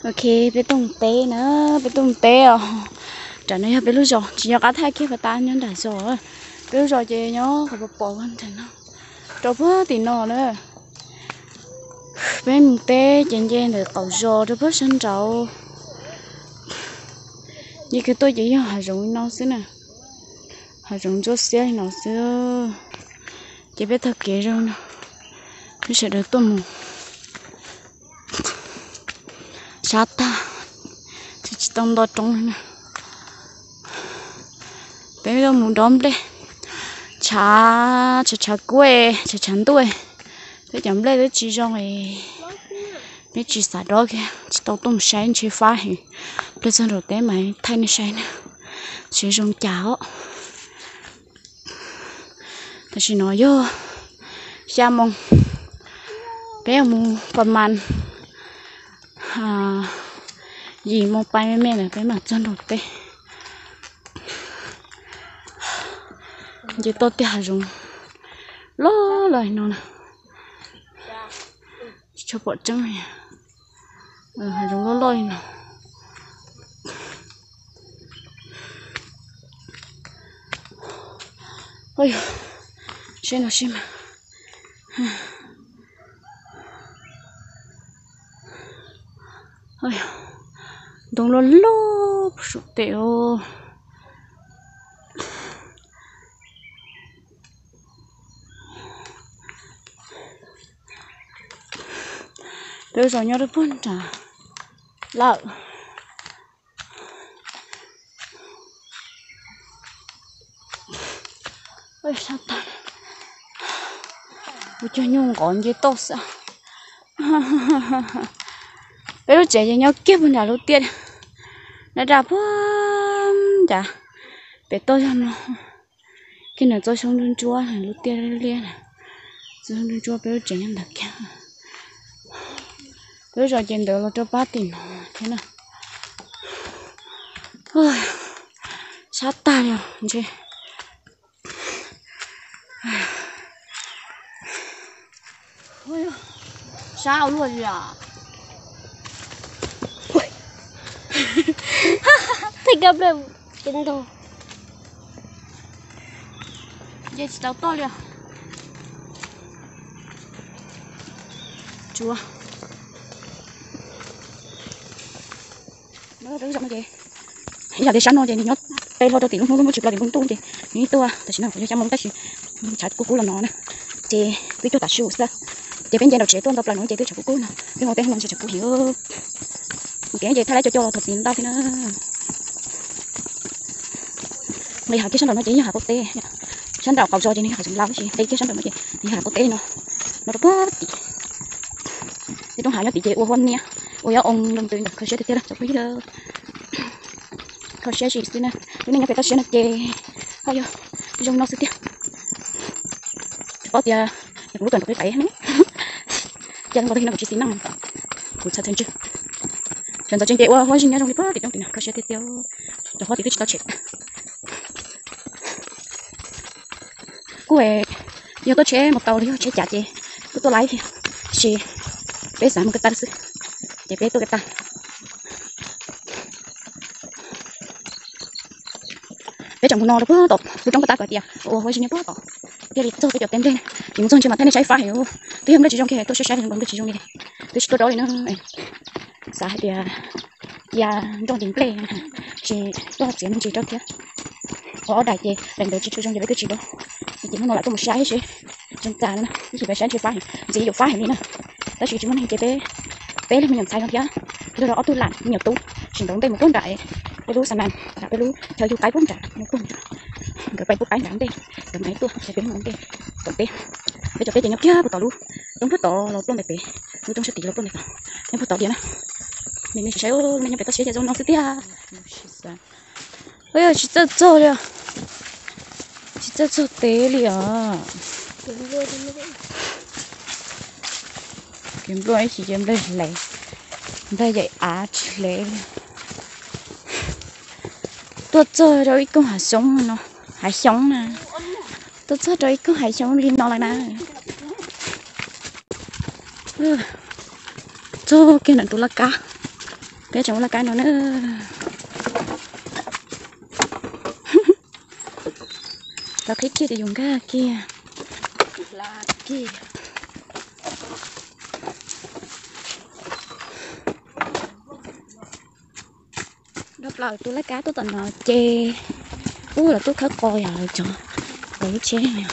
Ok, peb tuaj mus teb na, peb tuaj mus teb os. Nram no yog peb lub zos, tsis nco qab thaij kiag pas tas nyob nram zos. Peb lub zos ces nyob qhov pos pos nram no, rau puag tim no na. Peb mus teb ces nce ntawm qaum zos rau puag sab nraud. Nce kiag tuaj ces yog hav zoov li no xwb na, hav zoov ntsuab xiab li no xwb. Ces peb taug kev zoo no, peb sawv daws tuaj mus. Sab tag, tsis tau nto roob li na. Peb tuaj mus dob nplej, tshav tshav tshav kuj, tshav tshav ntuj, peb cov nplej twb tsis zoo es peb tsis xav dob kiag, tsis tau tuaj mus saib, ntshe fab heev. Pliag txog nram teb mas thaij nej saib na, seb zoo cas os. Tam sim no yog xya moo, peb yuav mus pas mas yim moo pais me me lawm peb mam txog nram teb. Nce toj tiaj hav zoov loj loj li no na, tsis tshua pom tseeb, hav zoov loj loj li no. Seb no seb mas, ntoo loj loj puag saum tej os. Peb zos nyob rau puag nrad lawm. Sab tag, kuv cog nyuj nqov nce toj xwb. Peb lub tsev ces nyob kiag puag nram lub tiaj, nyob rau puag nrad, pem toj zog no. Kiag ntawm tsob xyoob ntsuab ntsuab, lub tiaj liab na, tsob xyoob ntsuab ntsuab peb lub tsev nyob ntawd kiag. Peb lub zos ces ntawd los rau pab tim no thiab na. Sab tag li os ntshe. Sab ua luaj li os. Thaij kab ple cev ntog. Nce tsis tau toj li os. Tsuav. Peb lub zos no ces, ib yam li sab no ces nws nyob pem hlo rau tim lub hnub, lub hnub tsis plaws tim lub ntuj ces nws tuaj, tam sim no kuv yog xya moo tab sis tshav kub kub los no na, ces twb cuag tav su xwb. Ces peb nce nram tsev tuaj nto plaws no ces twb tshav kub kub no, peb mus teb no ntshe tshav kub heev. Mus kev ces thaij laib co co los thaum pib ntau thiab na. Nqis hav kiag sab nraum no ces yog hav qaum teb, sab nraum qaum zos ces nws yog hav zoov laus tab sis nqis kiag sab nraum no ces nws yog hav qaum teb li no, no rau puag tim. Tej roob hav nyob tim ces ua huab niab, ua yuav oo loo ntws ntawm kho siab tiag tiag lawm cov phooj ywg. Kho siab zim xwb na, lub neej nyob pem toj siab no ces ho yog zoo no xwb tiag. Tsis paub tias yog kuv lub tuam nrog qib qev ne, cas zoo nkaus tag kis no kuv tsis xis neej, kuv txhais txhais ntswg. Sawv ntxov tsees ces ua huab zig nyob zoo li puag tim roob tim no, kho siab tiag tiag. Cov huab tim twb tsis tau tshem. Kuj yog tuaj tsheb mus tau los yog tsheb cav ces kuj tuaj laib thiab, tab sis peb xav mus kiag tag xwb ces peb tuaj kiag tag. Peb tseem mus no rau puag tom lub roob puag ta kom tias ua huab zig nyob puag tom, thiaj li txog peb cov teb nplej. Ces mus txog ntshe mas thaij nej saib fab heev, twb yog nplej tsis zoo kiag, tuaj saib saib zoo nkaus nplej tsis zoo li. Twb tsis tuaj dob li na. Xav hais tias cia nroj nce nplej, ces tuaj txiav me ntsis rau thiab. Ua ob daim ces daim ntawd tsis tshua zoo ces peb twb tsis dob. Ces hnub no lam tuaj mus saib seb zoo cas no na, ib chim peb saib ntshe fab heev, ntxiv yuav fab heev li na. Tab sis tsis muaj neeg ces peb, peb leeg me nyuam ntxhais no thiab, nrog rau ob tug lam me nyuam tub, tsis ntaus ntej mus puag nram peb lub xa nas, nram peb lub chaw yug qaib puag nram no puag nram. Nkawd pais pub qaib nram ntej, nkawd mam li tuaj ces peb mus ua ntej tom teb. Peb cov teb ces nyob kiag puag tom lub roob puag tod los ploj ntawm pem, lub roob sab tid los ploj ntawm tod, nyob puag tod tiag na. Nej sim saib, nej nyob pem toj siab ces zoo no xwb tiag. Tsis txawj txog li, tsis txawj txog teb li os. Kev npluaj ib chim ces nplej hle, nplej yaim av tsis hle li. Tuaj txog rau ib koog hav xyoob no, hav xyoob na. Tuaj txog rau ib koog hav xyoob li no lawm na. Txog kiag ntawm tus laj kab, Peb tseem ua laj kab no na. Lawv qhib kiag ces yus nkag kiag. Nrog plaws tus laj kab tuaj tom no ces, ub, lawv tuaj khawb qos yom, lawv cov, lawv lub tsheb no yom.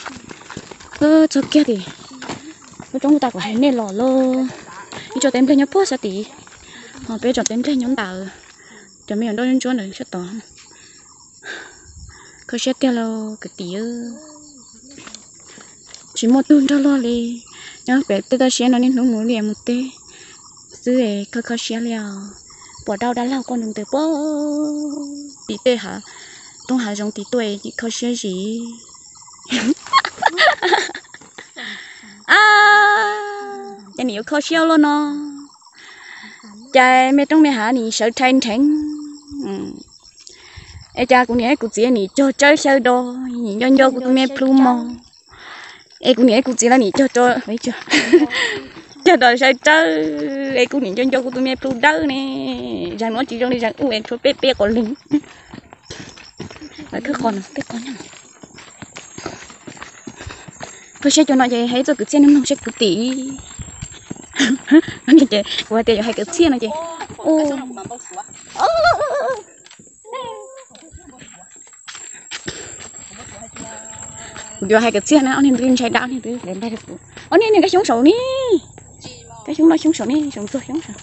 Txog kiag tim lub roob tas kuv hais nej los lauj. Ib tsoom teb nplej nyob puag sab tid, ho peb tsoom teb nplej nyob ntawd, cov me nyuam nroj ntsuab ntsuab ntawd sab tod. Kho siab tiag lauj kwv tij. Tsis muaj tug nrog luag li, nyob pem tej toj siab no niaj hnub mus liaj mus teb xwb es kho kho siab li os. Puas dau dab laug koj nus ntws puag tim tej hav, roob hav zoov tim tuaj es kho siab zim. Ces nim yuav kho siab luaj no, cas me roob me hav nim sawv rhais nrheev. Es cas kuv niam kuv txiv nim cog tsawb xyaw do, nim nco nco kuv tus me plhu mog. Es kuv niam kuv txiv lawv nim cog rau, cog rau sawv tsawb, es kuv nim nco nco kuv tus me plhu dawb ne. Zaum no tsis zoo li zaum ub es tshuav peb peb qos leeg. Lawv khawb qos no, khawb qos nyob. Kho siab cov no ces hais txoj kwv txhiaj mloog seb kwv tij. Ces kuv hais tias yuav hais kwv txhiaj no ces, kuv yuav hais kwv txhiaj na, ob niag twb ntshai dab, ob niag twb nplaig rau kuv. Ob niag niag kab xyoob saud ni, kab xyoob noj xyoob saud ni, saum ntxuag xyoob saud.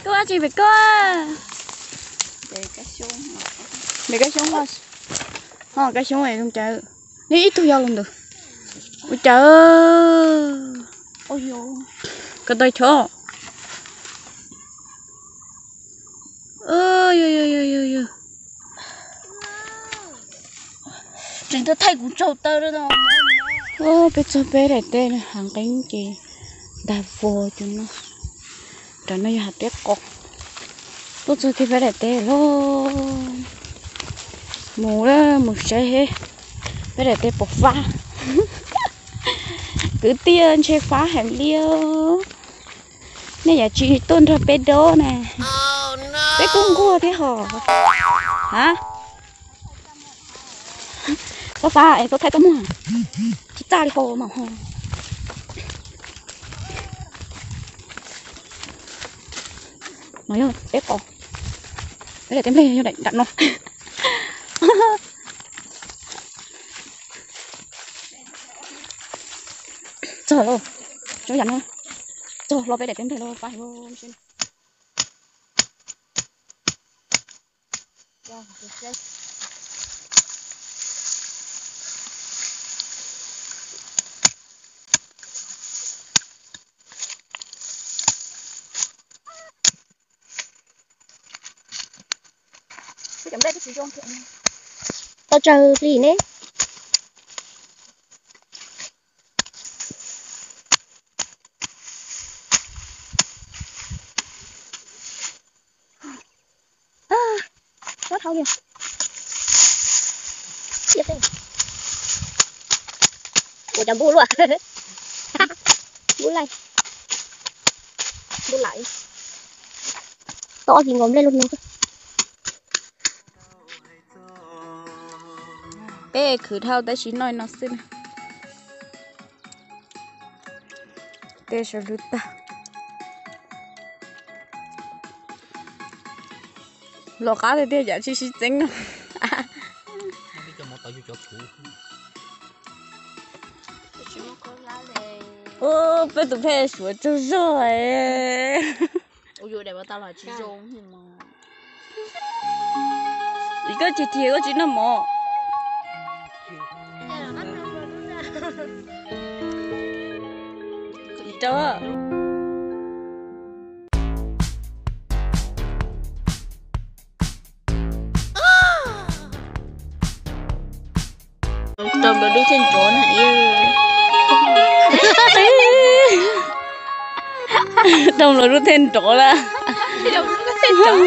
Koj ua dab tsi pem koj? Pem kab xyoob, ho kab xyoob zoo cas, neb ib tug yog los ntawd. Ua cas, ko taw chob. Tseem tuaj thaij kuv tsaug taw. Peb txog peb daim teb hav nqeeb ces ntag vos cov no. Cov no yog hav teb qos. Tuaj txog kiag peb daim teb lauj. Mus, mus saib peb daim teb puas fab. Kwv tij, ntshe fab heev li. Nej yam tsis tuaj nrog peb dob na, peb kuj nquag thiab hos. Ha, txhob fab es txhob thaij txoj muag, tsis txaj li hos mas ho. No yog peb qos, peb daim teb nplej yog daim nram no. Txog lauj, txog yam no, txog hlo peb daim teb nplej lauj, fab heev. Tau tsawg plis ne? Ua cov npub luaj. Npub laij, npub laij. Tau ob kis nkaus nplej lub no. Peb khwv dhau tab sis noj no xwb na. Tej saw lwj tag. Los qab tiag tiag yam tsis sib txeeb no. Peb tus phej suav tsaug zog. Koj tsis tiag koj tsis noj mov. Rau nplua dub thiaj nrov na. Rau nplua dub thiaj nrov na.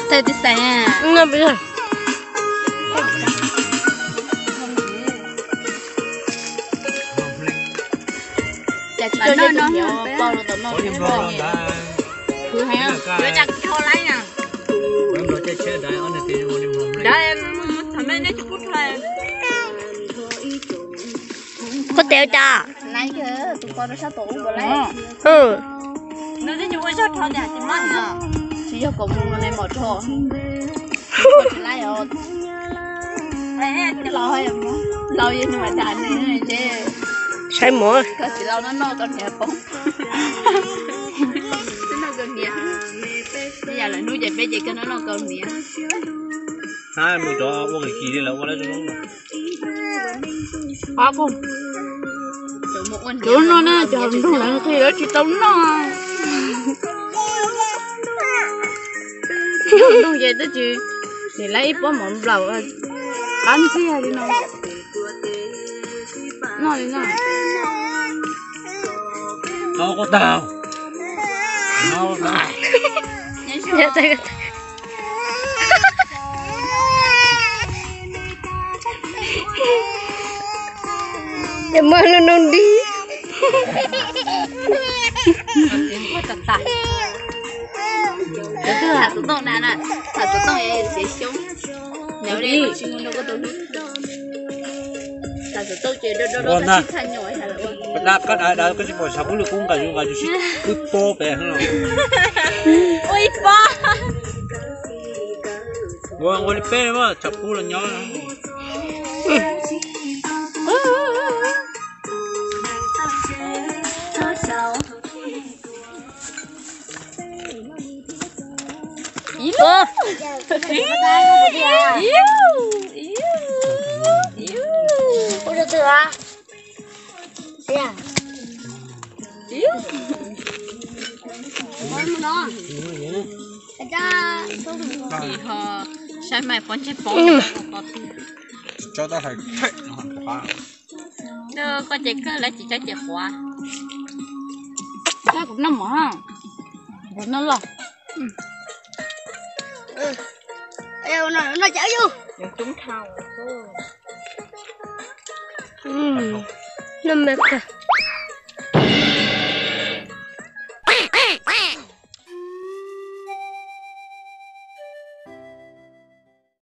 Thawj tib xeem. Tsis tau no pau los tom no. Khwv heev. Yuav cas kuv rho laib na. Daim thaum me nej tsis pub rho. Koj tes ua cas? Laib kawg, tus ko rau sab tom ub puas laib? Nws twb tsis ua zog rho tias tsis mob heev. Tsis yog kom mus no ne mom rho. Tsis laib os. Laus, laus yeej nws mam dag nws ntshe. Saib mov. Koj txiv laus noj noj kau hniav poob. Noj kau hniav. Yam lawv hnub ces peb ces koj noj noj kau hniav. Hab mus rov ua kis kis li lawv ua lawm. Qab kuj. Cov no na cov nroog lawv nqhis lawv tsis tau noj. Nroog ces twb tsis, nim lawv ib pob mov nplaum qab ntxiag li no. Noj li no. Noj kuj tag. Noj kuj tag. Ces muaj lub nub nti. Tham xov tooj na, tham xov tooj es tias xyoob. Nws li tsis mus nrog koj tau hlub. Tham xov tooj ces do do do koj tsis txhaj nyuam. Koj dav dav koj tsis pom tshav kub li kub nqa yus nqa yus sib wb pob pem. Ua ib pob. Ua ua li peb mas tshav kub los nyob. Saib mas pob ntseg pob. Koj ces kawg lawv tsis tso ces qhuav. Koj kuv noj mov, kuv noj loj. Noj me kawg.